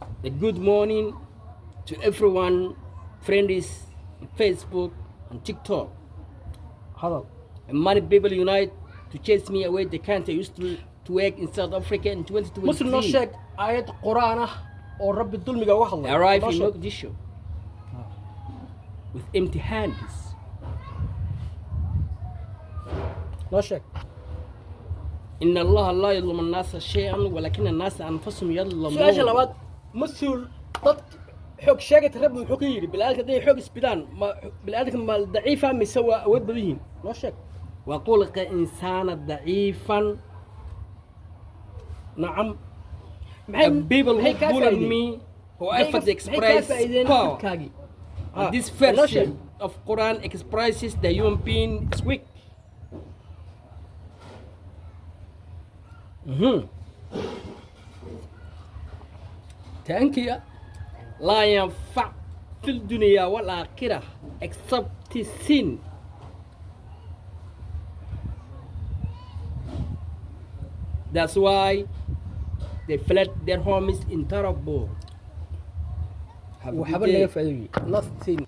A good morning to everyone, friends on Facebook and TikTok. hadal And many people unite to chase me away the country I used to work in South Africa in 2023. muslim noo sheeg aayad quraan ah oo rabbi dulmiga uga hadlay Arrive Noo in sheeg. Mogadishu with empty hands. noo sheeg إن الله لا يظلم الناس شيئا ولكن الناس أنفسهم su-aasha يظلمون. labaad mas-uul dad xoog sheegata rabbi wuxuu ka yidhi bilaadanka hadday xoog isbidaan ma bilaadanka ma daciifa mise waa awood badan yihiin noo sheeg وخلق إنسانا ضعيفا. nacam The people who maxay kaa bullied faa'iideen? me, whoever maxay express kaa faa'iideen power. dadkaagii And this noo verse sheeg of Quran expresses the human being is weak. taankiya لا ينفع في الدنيا والآخرة except sin. That's why they fled their homes in terrible. Have a good waxba day. laga faa'iideyey nothing